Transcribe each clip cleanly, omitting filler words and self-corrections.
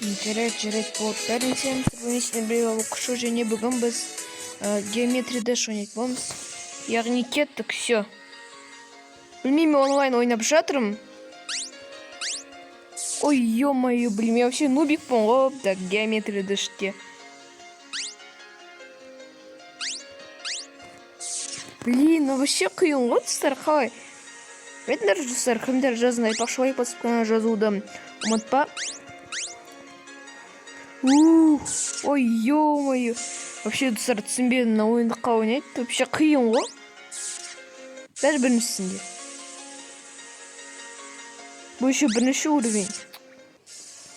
Жарайды, жарайды, болды. Бәрін сәлеметсіздер ме, оқушы, және бүгін біз Geometry Dash ойнайтын боламыз. Яғни кеттік, все. Білмеймін, онлайн ойнап жатырмын. Ой, ё-моё, блин, я вообще нубикпін ғой, так, Geometry Dash'те. Блин, ну вообще қиын ғой, достар, қалай? Айтыңдар, достар, кімдер жазын, айтпақшы, лайк басып канал жазуды ұмытпа. Ух, ой, ё-моё. Вообще, достар, түсінбедім, мына ойынды қалай ойнайды. Вообще қиын ғой. Даже біріншісінде. Бұл еще бірінші уровень.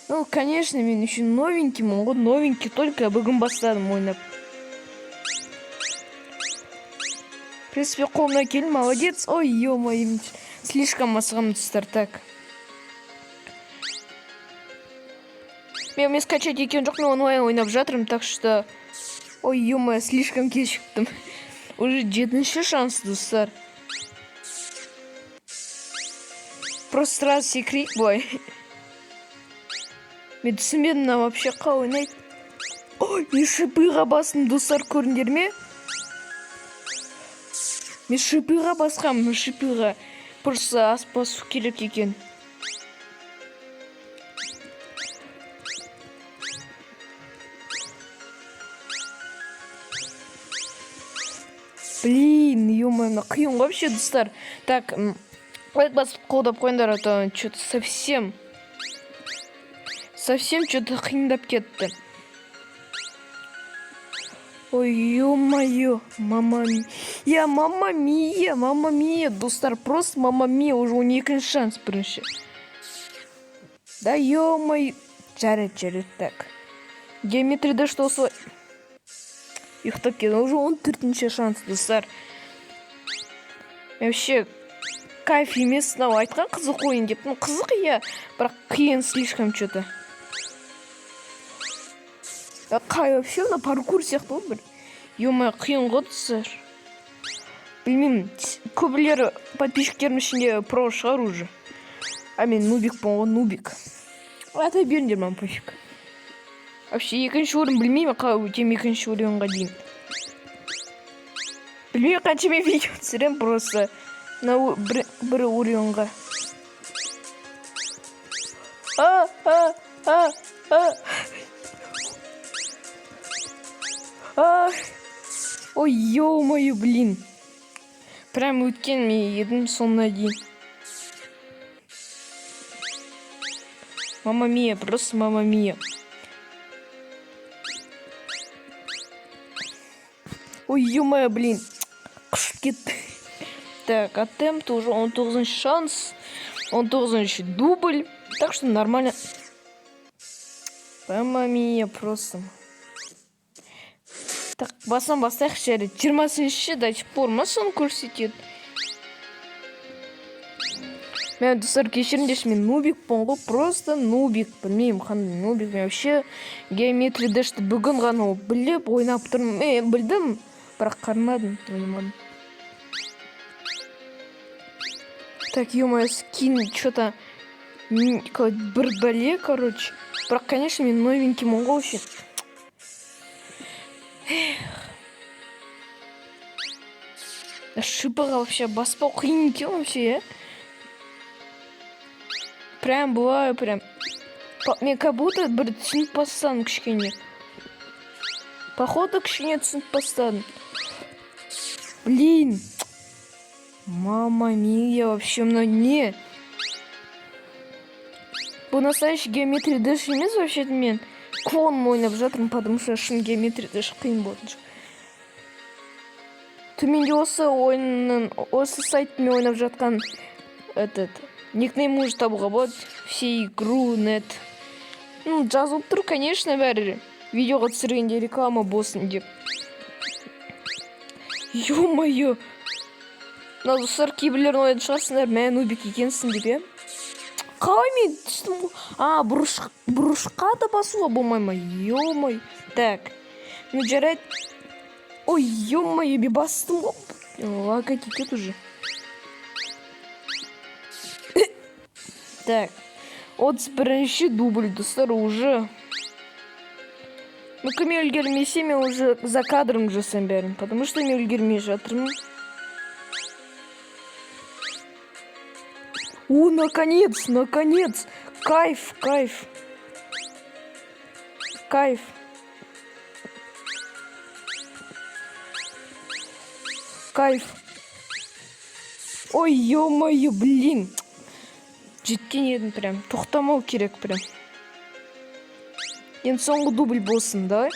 Ну, конечно, мен еще новенькиймін ғой, новенький, только бүгін бастадым ойнап. В принципе, қолымнан келді, молодец. Ой, ё-моё, слишком асығамын, достар, так. Мен скачать еткен жоқ, мен онлайн ойнап жатырмын, так что. Ой, ё-моё, слишком кешіктім. Уже жетінші шанс, достар. Просто сразу секірейік былай. Мен түсінбедім, мына вообще қалай ойнайды. Ой, мен шипыға бастым, достар, көрдіңдер ме? Мен шипыға басқанмын, шипыға. Просто асып басу керек екен. Блин, ё-моё, мына қиын ғой вообще, достар. Так, лайк басып қолдап қойыңдар, а то что-то совсем совсем что-то қиындап кетті. Ой, ё-моё, мама мия, мама мия, мама мия, достар, просто мама мия, уже 12-ші шанс бірінші. Да ё-моё, жарайды, жарайды, так. Geometry Dash осылай ұйықтап кетті, уже 14-ші шанс, достар. Вообще кайф емес мынау, айтқан қызық ойын деп. Ну, қызық, иә, бірақ қиын слишком что-то. Қай вообще мына паркур сияқты ғой бір. Ё-моё, қиын ғой, достар. Білмеймін, көбілері подписчиктердің ішінде про шығар уже. А мен нубикпін ғой, нубик. Ата беріңдер маған, пофиг. Вообще екінші орын, білмеймін, қалай өтемін екінші орынға дейін. Білмеймін, қанша мен видео түсіремін просто мына бір уровеньға. А, а, а, а. А. Ой, ё-моё, блин. Прям өткен мен едім соңына дейін. Мама мия, просто мама мия. Ой, ё-моё, блин. Қышып кетті. Так, attempt уже 19 шанс. 19 дубль. Так что нормально. Мама мия, просто. Так, басынан бастайық, жарайды. 20-шы до сих пор ма соны көрсетеді? Мен, достар, кешіріңдерші, мен нубикпін ғой, просто нубик. Білмеймін, қандай нубик. Мен вообще Geometry Dash'ты бүгін ғана біліп ойнап тұрмын. Мен білдім, бірақ қармадым, ойнамадым. Так, ё-моё, скин что-то бір бәле, короче. Бірақ, конечно, мен новенькиймін ғой вообще. Эх. Шипыға вообще баспау қиын екен вообще, иә? Прям былай, прям. Мен как будто бір түсініп бастадым кішкене. Походу, кішкене түсініп бастадым. Блин. Мама мия, вообще мынау не? Бұл настоящий Geometry Dash емес вообще, мен клон ойнап жатырмын, потому что шын Geometry Dash қиын болатын шығар. Төменде осы ойынның, осы сайтымен ойнап жатқан этот никнейм уже табуға болады. Все игру нет. Ну, жазылып тұр, конечно, бәрі. Видеоға түсіргенде реклама болсын деп. Ё-моё. Мына, достар, кейбіреулерін ойлайтын шығарсыңдар, мә, нубик екенсің деп, иә? Қалай мен түстім ғой? А, бұрыш, бұрышқа да басуға болмай ма? Ё-моё. Так. Ну, жарайды. Ой, ё-моё, мен бастым ғой. Лагать етеді уже. Так. 31-ші дубль, достар, уже. Мүмкін, мен үлгермесе, мен уже за кадром жасаймын бәрін, потому что мен үлгермей жатырмын. О, наконец, наконец! Кайф, кайф. Кайф. Кайф. Ой, ё-моё, блин. Жеткен едім прям. Тоқтамау керек прям. Енді соңғы дубль болсын, давай.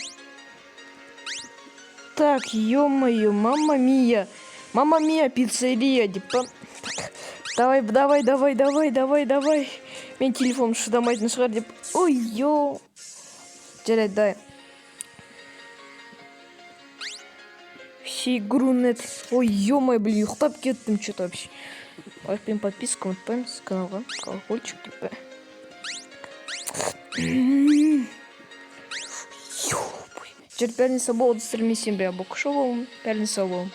Так, ё-моё, мамма мия. Мамма мия, пиццерия деп па. Так, давай, давай, давай, давай, давай, давай. Мен телефоным шыдамайтын шығар деп. Ой, ё. Жарайды, давай. Все игру нет. Ой, ё-моё, блин, ұйықтап кеттім что-то вообще. Лайк пен подписка ұмытпаймыз каналға. Колокольчик деп па. Ё-моё. Жарайды, бәріне сау бол, достар, мен сен бәрі боқшы боламын. Бәріне сау болың.